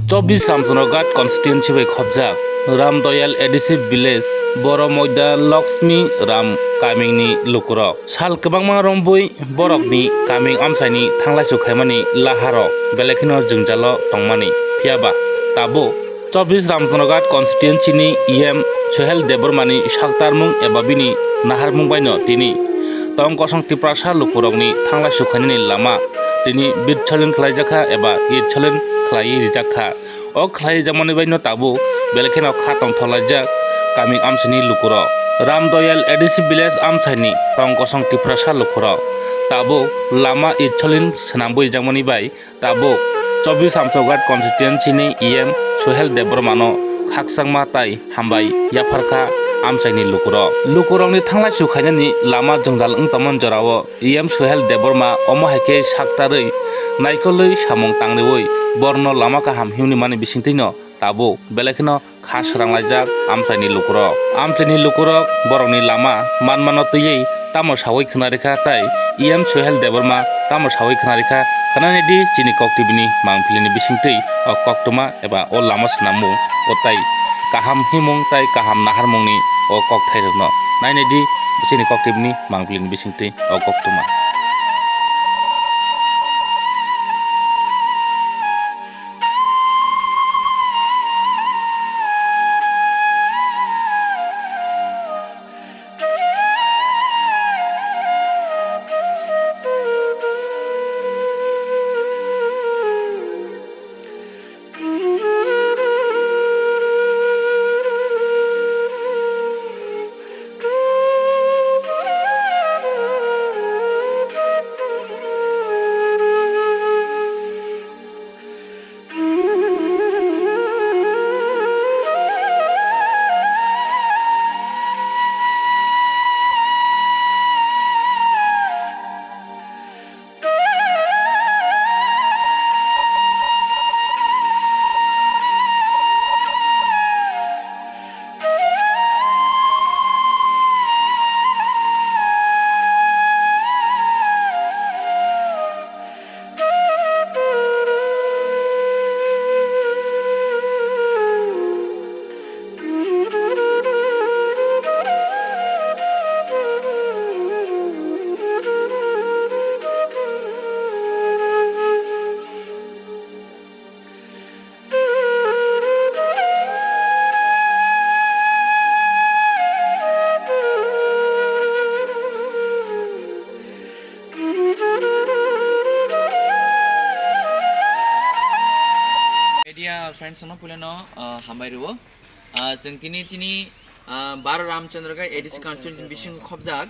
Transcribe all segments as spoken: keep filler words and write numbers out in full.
Chobbish Ramchandraghat constituency bai khobjak Ramdoyal A D C village Boro Moida Lakshmi Ram kamingni lukurok sal kwbangma rombui borokni kaming amchaini thanglaisu khaimani laharok belai kheno jwngjalo tongmani. Phiyaba tabuk Chobbish Ramchandraghat constituency ni E M Sohel Debbarma ni saktarmung eba bini naharmung baino tini tong kosong Tiprasa lukurokni thanglaisu khainani lama tini bitsolin khlaijakha eba itsolin khlaiwi rijakha. O khlai jakmani baino tabuk belai kheno kha tongthok laijak kaming amchaini lukurok. Ramdoyal A D C village amchaini tong kosong Tiprasa lukurok tabuk lama itsolin swnambwi jakmani bai tabuk Chobbish Ramchandraghat constituency ni E M Sohel Debbarma no khakchangma tai hambai yapharkha amchaini lukurok. Lukurokni thanglaisu khainani lama jwngjal wng tongmani jorao E M Sohel Debbarma omo hai khe saktarwi naikolwi samung tangriwi borno lama kaham himni mani bisingtwino tabuk belai kheno kha swranglaijak amchaini lukurok. Amchaini lukurok borokni lama manmano twiwi tamo sawi khwnarikha tai E M Sohel Debbarma tamo sawi khwnarikha khwnanidi chini kok T V ni mangpilini bisingtwi o koktwma eba o lama swnamung o tai kaham himung tai kaham naharmungni o kokthairokno nainidi chini kok T V ni mangpilini bisingtwi o koktwma. Media friends no puilano, ah, hambai rwo. Ah, chwng tini chini, ah, Baro Ramchandraghat A D C constituency bisingo khobjak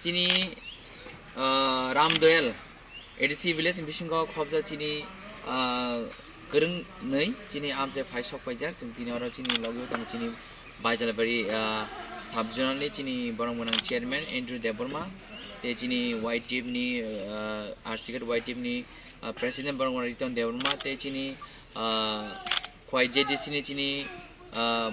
chini, ah, Ramdoyal A D C village ni bisingo khobjak chini, ah, kwrwngnwi chini amchai phai sok paijak. Chwng tini oro chini logi tongo chini Baijalbari, ah, sub zonal ni chini borok mwnang chairman Andrew Debbarma, tei chini Y T F ni, ah, R C K Y T F ni, ah, president borok mwnang Riton Debbarma, tei chini, ah, Khwai J D C ni chini, ah,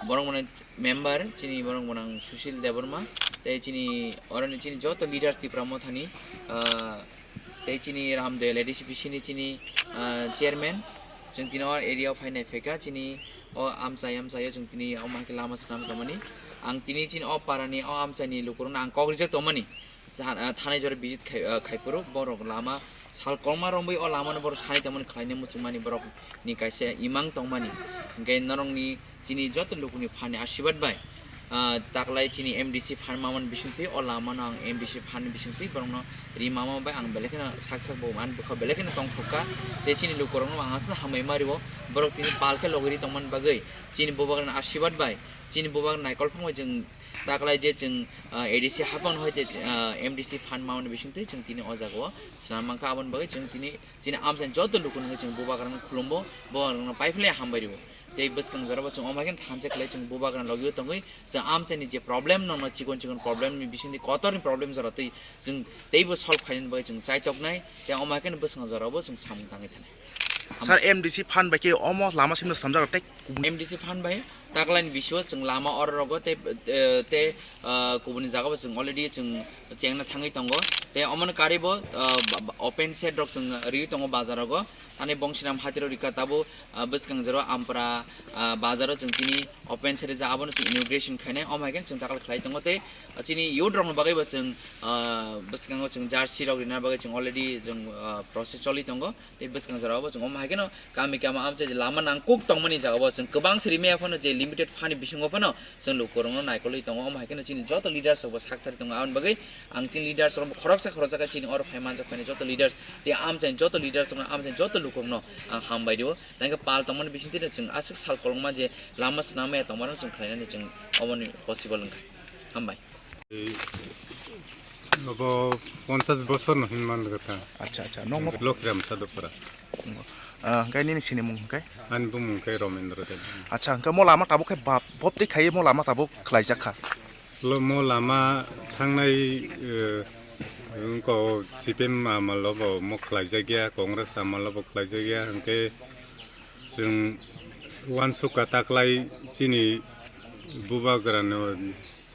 borok mwnang member chini borok mwnang Sushil Debbarma, tei chini oroni chini joto leaders Tipra Mothani, ah, tei chini Ramdoyal A D C B C ni chini, ah, chairman, chwng tini o area o phainai phaikha chini o amchai amchai o chwng tini omo hai khe lama swnam tongmani. Ang tini chini o para ni o amchai ni lukurok no ang kok rijak tongmani. Sa-, ah, thanai jora visit khai, ah, khai phuru borok lama sal kwbangma romwi o lama no borok sanai tongmani khlainai muchungmani borok ni kaisa imang tongmani. Hwnkhe norok ni chini joto lukuni phan ni asirwad bai, ah, taklai chini M D C phan mamani bisingtwi o lama no ang M D C phan ni bisingtwi borok no ri mama bai ang belai kheno sak sak bo man bwkha belai kheno tongthok kha. Tei chini lukurok no ang aswk hambai ma rio borok tini pal khe logi ri tongmani bagwi chini bubagra ni asirwad bai chini bubagra naikol phang bai chwng taklai je chwng, ah, A D C hapang no hai te, ah, M D C phan mamani bisingtwi chwng tini o jaga o swnam mankha. Aboni bagwi chwng tini chini amchaini joto lukurok no chwng bubagra no khulumbo, bubagra no paiphlai hambai rio. Tei bwskang jorabo chwng omo hai khe thansa khlai chwng bubagra logi o tongwi chwng amchaini je problem no, no chikon chikon problem ni bisingtwi kotor ni problem jora twi chwng teibo solve khainani bagwi chwng chaitoknai. Tei omo hai khe bwskang jorabo chwng samung tangwi thanai. Sir, M D C phan bai khe omo lama simi no swnamjak tei kubun M D C phan bai Taklaini bisio chwng lama oro rogo tei, eh, tei, ah, kubuni jagao chwng already chwng chengna thangwi tongo. Tei omono karwibo, ah, ba-, ba-, open shed rok chwng riwi tongo bazar rogo. Ani Bongshinam hatiro rika tabuk, ah, bwskang jora Ampra, ah, bazaro chwng chini open shed rijak abono chwng inauguration khainai. Omo hai khe chwng takla khlai tongo tei, ah, chini youth rokni bagwibo chwng, ah, bwskango chwng jersey rok rina bagwi chwng already chwng, ah, process choli tongo. Tei bwskang jora o bo chwng omo hai kheno kami kami amchai je lama nangkuk tongmani jaga o chwng kwbang se rimaya phano je limited phani bisingo phano chwng lukurokno naikolwi tongo. Omo hai kheno chini joto leaders rokbo sak thari tongo. Aboni bagwi ang chini leaders rokno khoroksa khoroksa khe chini oro phai manjak phaini joto leaders tei amchaini joto leaders rokno amchaini joto lukurokno ang hambai rio. Tei khe pal tongmani bisingtwi chwng aswk sal kolokma je lama swnam maya tongmano chwng khlainani chwng omoni possible wngkha. Hambai. Obo ponchas bosorno hinwi manligo ta. Acha, acha. Nokno Lokhiram Sadupara. Ah, hwnkhe nini sini mung hwnkhe? Ani bumung khe Romendra Debbarma. Acha, hwnkhe mo lama tabuk khe bap-, boptwi khaiwi mo lama tabuk khlaijak kha. Lo-, mo lama thangnai, eh, wngkha C P M amalo bo mo khlaijakya, Congress amalo bo khlaijakya, hwnkhe chwng uansukha taklai chini bubagrano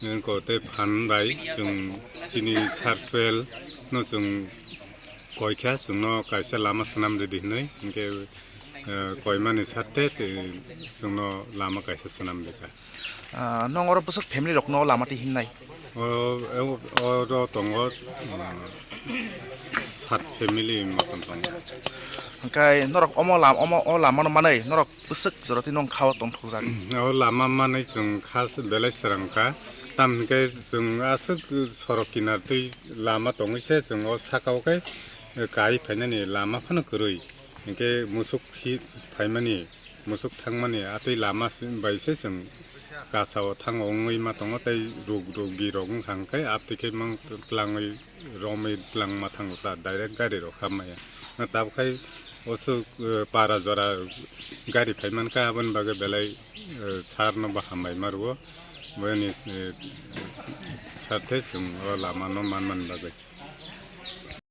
wngkha tei phan bai chwng chini sar soil no chwng koikha, chwngno kaisa lama swnam ridi hinwi, hwnkhe, eh, koimani sarte tei chwngno lama kaisa swnam rikha. Ah, nong oro bwswk family rokno lama twi hinnai? O, o, oro tongo, mm, sat family motom tongo. Hwnkhe norok omo lam-, omo o lamano manwi norok bwswk jora twi nong kha o tongthokjak? O lama manwi chwng kha belai srang kha, tamhwnkhe chwng aswk sorok kinar twi lama tongwi se chwng o saka o khe kai phainani lama phano kwrwi, hinkhe musuk phi-, phaimani. Musuk thangmani atwi lama si-, bai se chwng kasao thango wngwi ma tongo, tei rug-, rugi rok wngkha hwnkhe aptwi khe mang tlangwi romwi tlangma thango ta, direct gari rok kha maya. Na tabuk khai osuk, eh, para jora gari phai mankha, aboni bagwi belai, eh, sar no bo hambai ma rwo, bini, eh, sarte chwng o lama no man mani bagwi.